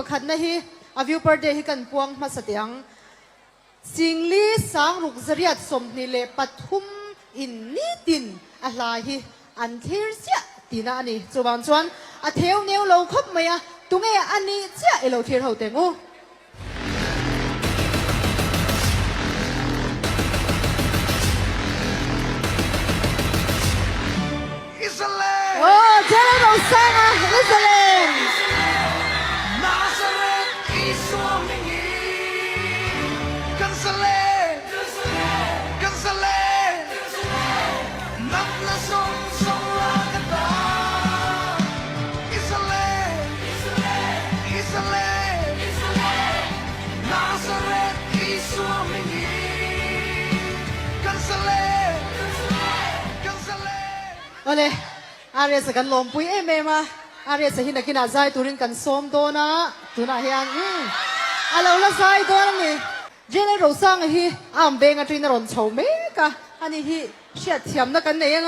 pakhatna hi a view per day hi kan puang hmasa teh ang. Singli 6323 in nitin a hla hi an thlir chiah tihna a ni. Chuvang chuan a theu neu lo khawp mai a, tunge a nih chiah i lo thlir ho teng u. Aw, Jela Rosanga, Israel! Awle, RS-a kan lawmpui em em a, RS-a hi nakinah zai turin kan sawm dawn a, tunah hian umm a lo la zai dawn a ni. Jela Rosanga hi a ang veng atangin a rawn chho mek a, ani hi hriatthiamna kan nei ang a.